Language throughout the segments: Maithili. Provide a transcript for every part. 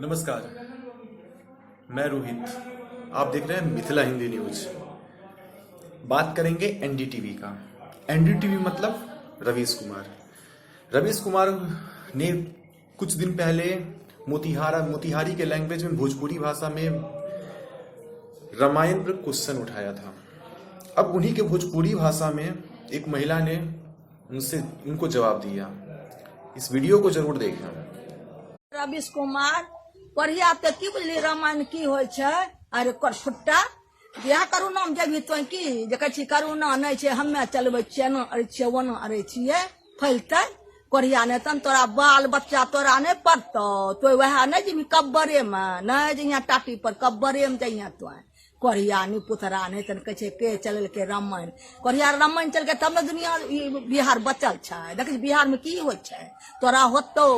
नमस्कार, मैं रोहित, आप देख रहे हैं मिथिला हिंदी न्यूज। बात करेंगे एनडीटीवी का। एनडीटीवी मतलब रवीश कुमार। रवीश कुमार ने कुछ दिन पहले मोतिहारी के लैंग्वेज में, भोजपुरी भाषा में रामायण पर क्वेश्चन उठाया था। अब उन्हीं के भोजपुरी भाषा में एक महिला ने उनसे उनको जवाब दिया। इस वीडियो को जरूर देखें। रवीश कुमार पढ़िया तऽ की बुझली रामायण की होइ छै? अरे करफुट्टा, बियाह करुणा मे जेबही तो की जे कहै छी करुणा नहि छै, हमे चलबै छियै, एना अरै छियै, ओना अरै छियै, फैलतै कोढ़िया नहि तहन तोरा बाल बच्चा तोरा नहि पड़तौ? तो वएह नहि जेबही कब्बरे मे, नहि जइहे टाटी पर, कब्बरे मे जइहे तो कोढ़िया नहि पुतरा नहि। तहन कहै छै के चलेलकै रामायण? कोढ़िया रामायण चलकै तब ने दुनिया ई बिहार बचल छै। देखै छी बिहारमे की होइ छै? तोरा होतौ,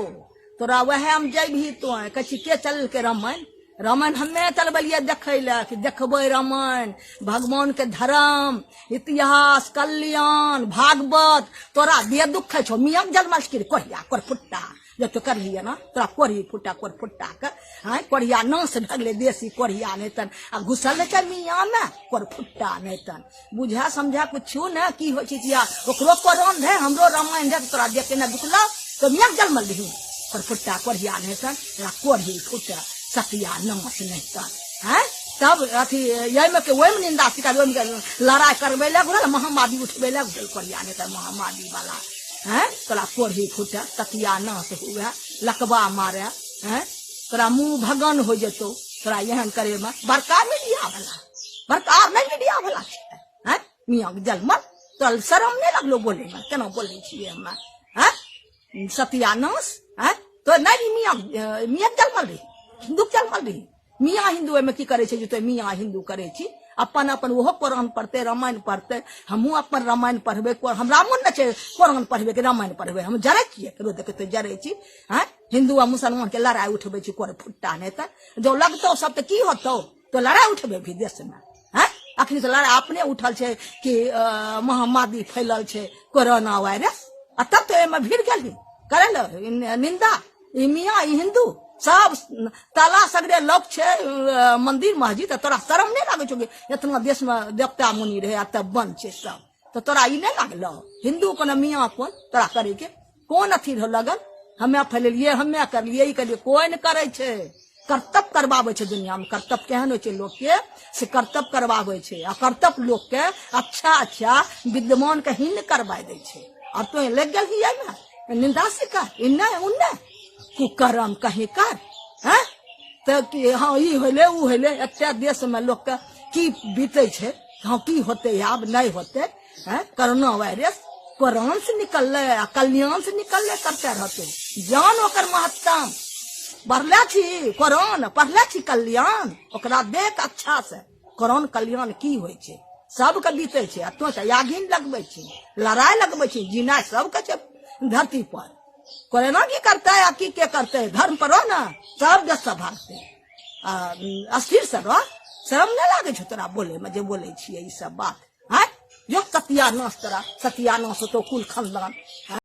तोरा वएह मे जैबही। तो कहै छी के चलेलकै रामायण? रामायण हमे चलबलियै देखै लए कि देखबै रामायण, भगवान के धर्म, इतिहास, कल्याण, भागवत। तोरा बे दुख छौ, मियाँ जन्मल छी कोढ़िया कोरफुट्टा जब तो करलियै ना तोरा कोढ़ी फुट्टा कोर फुट्टा के। आँय कोढ़िया, नाश भए गेलै देशी कोढ़िया नहि तन आ घुसल नहि छै मियाँ मे कोर फुट्टा नहि तन बुझा समझा कुछो ने की होइ छै इतिहास। ओकरो कोरान रहै, हमरो रामायण रहै। तोरा देख के ने दुखलौ तो मियाँ जन्मल रही कोर फुट्टा कोढ़िया नहि तन तोरा कोढ़ी फुट्टा सतिया नाश नहि तन। आँय तब अथी एहिमे के ओहिमे निंदा शिकायत, ओहिमे के लड़ाइ करबै लए घुरल, महामारी उठबै लए घुरल कोढ़िया नहि तऽ महामारी वाला। हैं तोरा कोढ़ी फूटे, तकिया नाश हुए, लकवा मारे। हैं तोरा मुंह भगन हो जेतौ तोरा एहन करे में। बड़का मीडिया वाला, बड़का आर नहि मीडिया वाला छै। हैं मियाँ के जलमल, तोरा शरम नहि लगलो बोले में? केना बोले छियै हमे? हैं सतियानाश। हैं तो नहि मियाँ, मियाँ के जलमल रही, हिंदू के जलमल रही। मियाँ हिंदू ओहिमे की करै छै जे तो मियाँ हिंदू करै छी? अपन अपन ओहो कुरान पढ़तै, रामायण पढ़तै। हमहूँ अपन रामायण पढ़बै। हमरा मोन नहि छै कुरान पढ़बै कि रामायण पढ़बै। हम जरै छियै ककरो देखै तो जरै छी। आँय हिंदू आ मुसलमान के लड़ाइ उठबै छी कोर फुट्टा। नहि तऽ जब लगतौ सब तऽ की होतौ? तो लड़ाइ उठबै भी देशमे। आँय अखनी तऽ लड़ाइ अपने उठल छै कि महामारी फैलल छै कोरोना वायरस, आ तब तो एहिमे भीड़ गेलही करै लए निंदा। ई मियाँ, ई हिंदू सब ताला सगरे लोक छै मंदिर मस्जिद। तोरा शरम नहि लागै छौ कि एतना देश मे देवता मुनि रहे आ तब बंद छै सब? तऽ तोरा ई नहि लागलो हिंदू कोन मियाँ कोन तोरा करे के कोन अथी रहो लगल? हमे फैलेलियै, हमे करलियै, ई करलियै। कोइ नहि करै छै, कर्तव्य करबाबै छै। दुनिया मे कर्तव्य केहन होइ छै लोक के से कर्तव्य करबाबै छै, आ कर्तव्य लोक के अच्छा अच्छा विद्यमान के हीन करबाय दै छै। और तो लग गेल ही एहिमे निंदा सिका इन्ने उन्ने कुकर्म कहीं कर। हैं तऽ कि हँ ई होलै ओ होलै। एते देश मे लोक के की बीतै छै? हँ की होतै आब? नहि होतै। हैं कोरोना वायरस कोरान से निकललै आ कल्याण से निकललै करते रहतै। जान ओकर महत्तम पढ़ले छी कोरान, पढ़ले छी कल्याण, ओकरा देख अच्छा से कोरान कल्याण की होइ छै। सबके बीतै छै आ तो तऽ आगिन लगबै छी, लड़ाइ लगबै छी। जीना सबके छै धरती पर। कोरोना की करतै आ की के करतै? धर्म पर रह ने, सब देश से भागतै। आ अस्थिर से रह। शरम नहि लागै छौ तोरा बोले मे जे बोलै छियै ई सब बात? आँय जो सत्यानाश, तोरा सत्यानाश होतो कुल खानदान।